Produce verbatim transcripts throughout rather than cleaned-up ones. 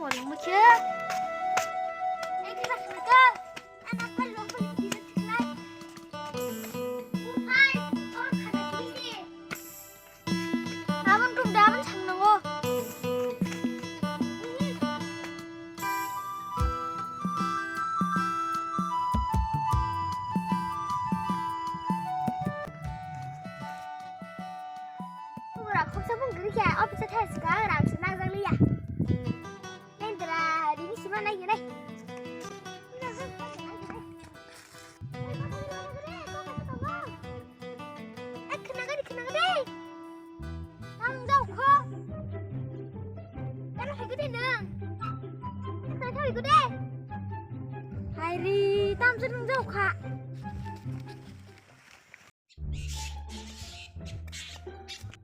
Kolong mo khe. Ek khna khna ka. Ana kol lo kol di thik nai. Buphai, o khana di di. Abang tum da abang sang nango. Pura khoksa bung giri kya, office thai ska rang sina jang liya. Nendra, rini sima nai nai. Eh, khna gari, khna gari. Tam jao kho. Tam hai gari nang. Tam hai gari. Hai ri, tam jao nang jao kha.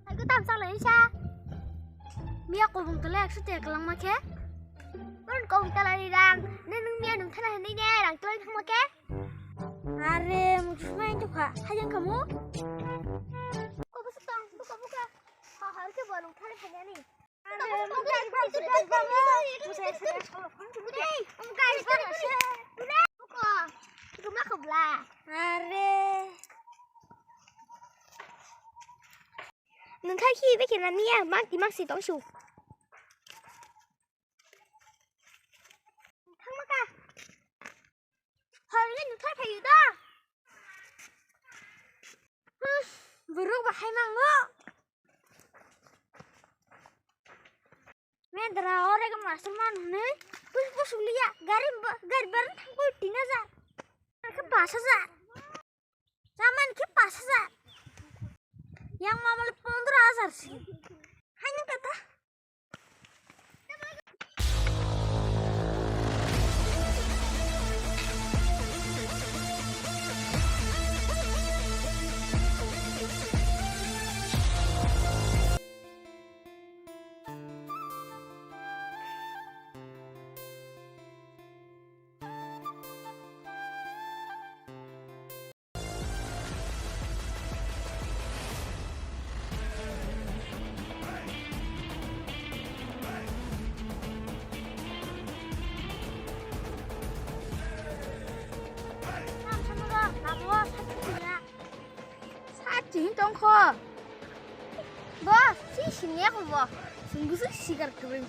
Hai ko tam sa lai sa. Miya ko bung tole ekso te kelang ma khe. Bon ko bung tala ri rang. Nung miya nung thana ni ne rang tole thang ma khe. Are, muchus mai tu kha. Hayang kamu? Ko bus tong, buka buka. Ha ha ke bolong thare thanya ni. Are, muchus mai tu kha. Muchus mai tu kha. Muchus mai tu kha. Buka. Buka ma khobla. Are. Nung khai khi be khe na niya, mak di mak si tong su. Thang ma ka. Hor ni nung thar phayu da. Hmm, buruk bahai mango. Mendra ore ka masuk man hune. Pus pus liya. Gari ba-, gari baran thang ko tin hajar. Ka pas hajar. Saman ki pas hajar. Yang mamale pondro hajar si. Hai nang kata. Sachi hin tong kho. Boss, si sini aku bo. Sungguh sih sikar kering.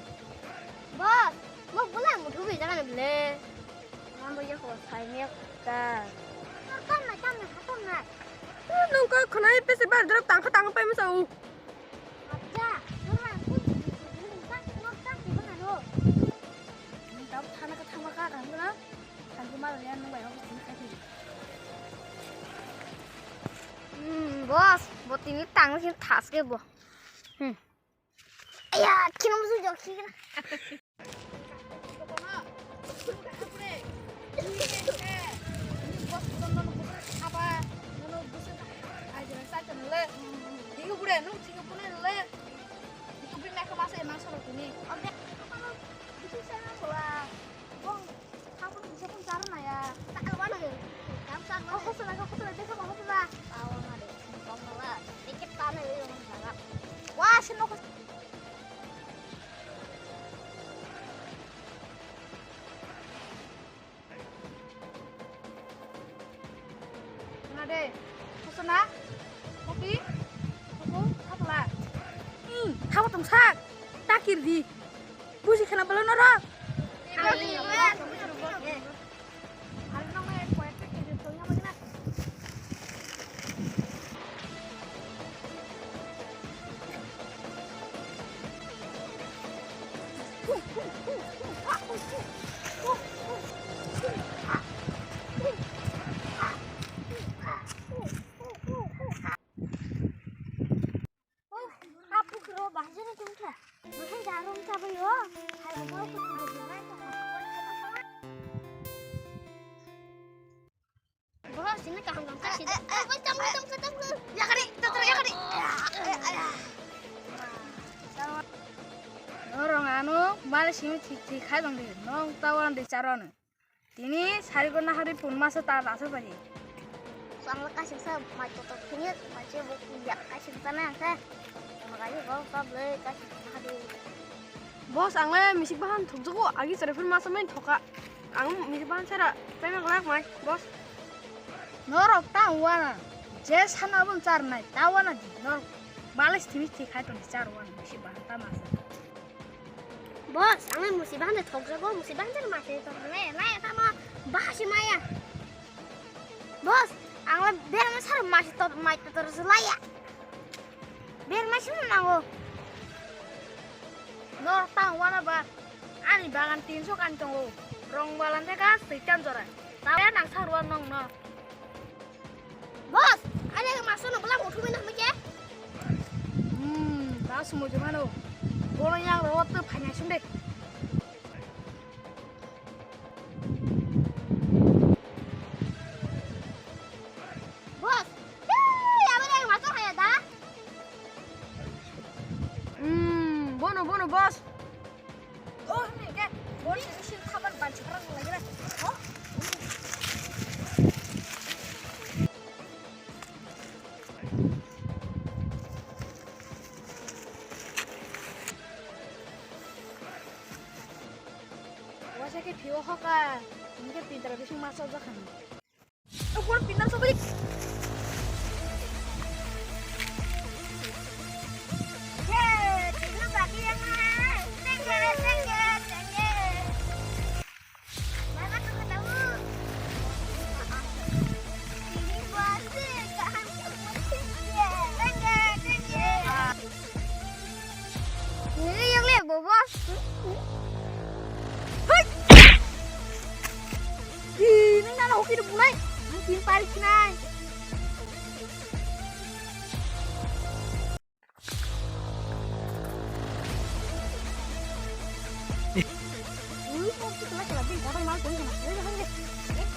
Boss, mo bula mutu be jangan bele. Mambo ya ko sai me ta. Tam na tam na tam na. Nung ko khonai pese bar drop tangkha tangkha pai masa u. Acha, nung na ku nung tak nung tak di mana do? Nung tau thana ka thangma ka kan na. Thangkhe ma ya nung bai office ni khai. Hmm, boss, bo tini tang sin thas ke bo. Hmm. Aya, kino musu jok si kena. Wah, senok. Khna de. Khosona. Kopi. Kopo. Khapla. Hmm, khabo tongsak. Takir di. Busi khna balo noro. Apu kro bahai jani tongkha. Bahai darum chabai o. Hai mo ko ko jai ta. Boss, ini kaham kaham kasih. Eh, eh, eh, eh, tunggu, tunggu, tunggu. Ya kali, dokter ya kali. Norong ano mari simi thik thik khai dong di. Nong tawan di charon. Tini sari gona hari pun masa ta rasa pai. Sang le kasih sa mai to to thini mai che bo ya kasih sa na sa. Makanya bo problem kasih hari. Boss, ang le misik bahan thokjago, agi chwrai phano masa mai thoka. Ang misik bahan sara paima glak mai, boss. Norok ta wana, je sana bun char nai, ta wana di, norok balis timi ti khai tong char wana, misik bahan ta masa. Boss, ang le misik bahan de thokjago, misik bahan sara masa to le, lai ta ma bahasi maya. Boss, ang le berma sara masa to, mai to, to, laya. Berma sima nango. Norok ta wana ba, ani bagan tinso kan tongo. Rong balan de gas twi tan jora. Ta nang sarwa nong no. Boss, ani maso no bela muthumai na hamike. Hmm, ta sumo jumano. Bono yang ro to phanya sung de. Boss, hei, aboni ang maso haya da. Hmm, bono, bono, boss. Oh, ini ke, boss, ini sih kabar baju perang lagi lah. Oh. Wasa ke phio hoka, ini ke pintar bising masuk aja kan. Aku pintar sobri. Ye, tidur bagi yang mana? Tengge, tengge, tengge. Mama, kamu tahu? Ini buat sih, kahan kamu tengge. Tengge, tengge. Ini yang lihat, Bobos. Hei! Ih, nang nana hoki de bunai. Ang tin parik nai. Ui, kok tu kena kena bin, kadang mal kena kena. Hei, hei, hei.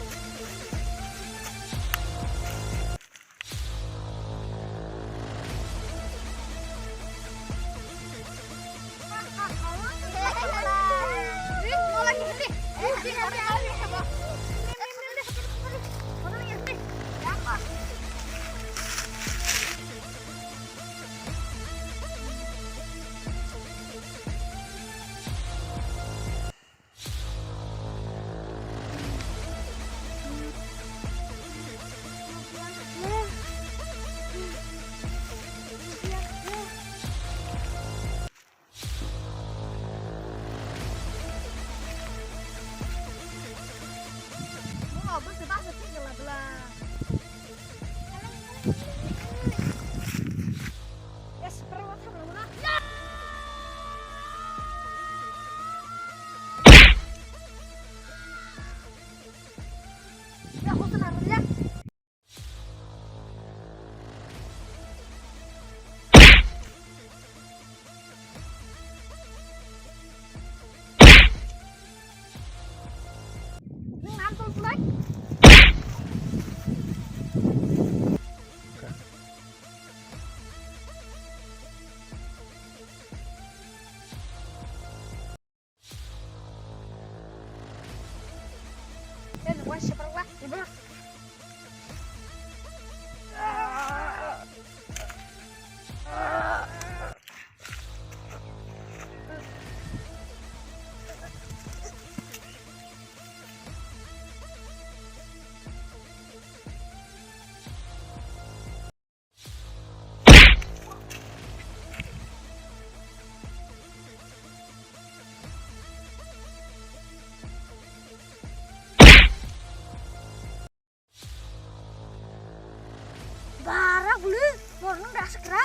Bara bulu, borno dasakra.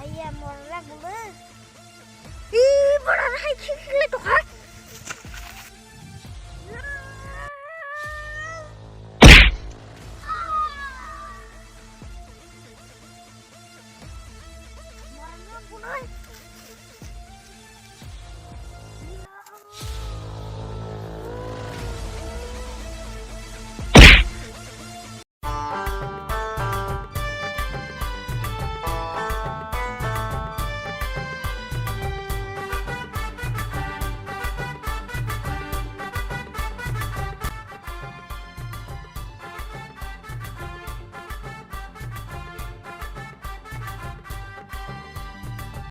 Ayam.